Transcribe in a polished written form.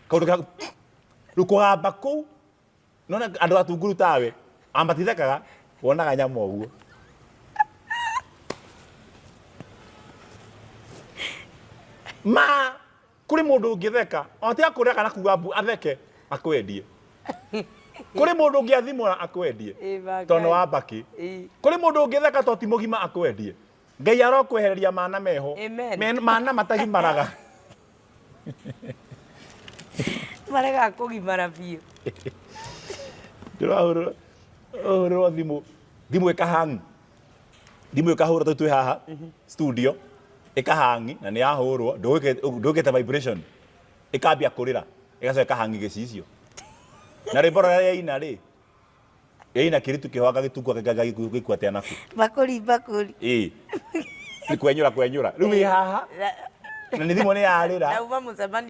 Kaũndũ ka rĩu kũgamba kũu nona andũ atunguru tawe amatithekaga wonaga nyama ũguo. Ma kũrĩ mũndũ ũngĩtheka ona tiga kũrĩa kana kuga mbu atheke akwendie. Kũrĩ mũndũ ũngĩathimũra akwendie Ĩ, ma tondũ nĩ Ngai. wa mbakĩ. Ĩ. Kũrĩ mũndũ ũngĩtheka tondũ ti mũgima akwendie. Ngai arokwehereria mana meho. Amen. Mana matagimaraga. Maregaga kũgimara biũ. Ndĩrahũrĩrwo ũhũrĩrwo thimũ thimũ ĩkahangi thimũ ĩkahũrwo tondũ twĩ haha studio ĩkahangi na nĩ yahũrwo ndũgĩkĩte vibration ĩkambia kũrĩra ĩgacoka ĩkahangi gĩcicio na rwĩmbo rũrĩa yaina rĩ yaina kĩritu kĩhoaga gĩtukua gĩkua atĩa naku. Mbakũri mbakũri. Ĩĩ nĩ kwenyũra kwenyũra rĩu wĩ haha na nĩ thimũ nĩ yarĩra. Nauma mũcemanio.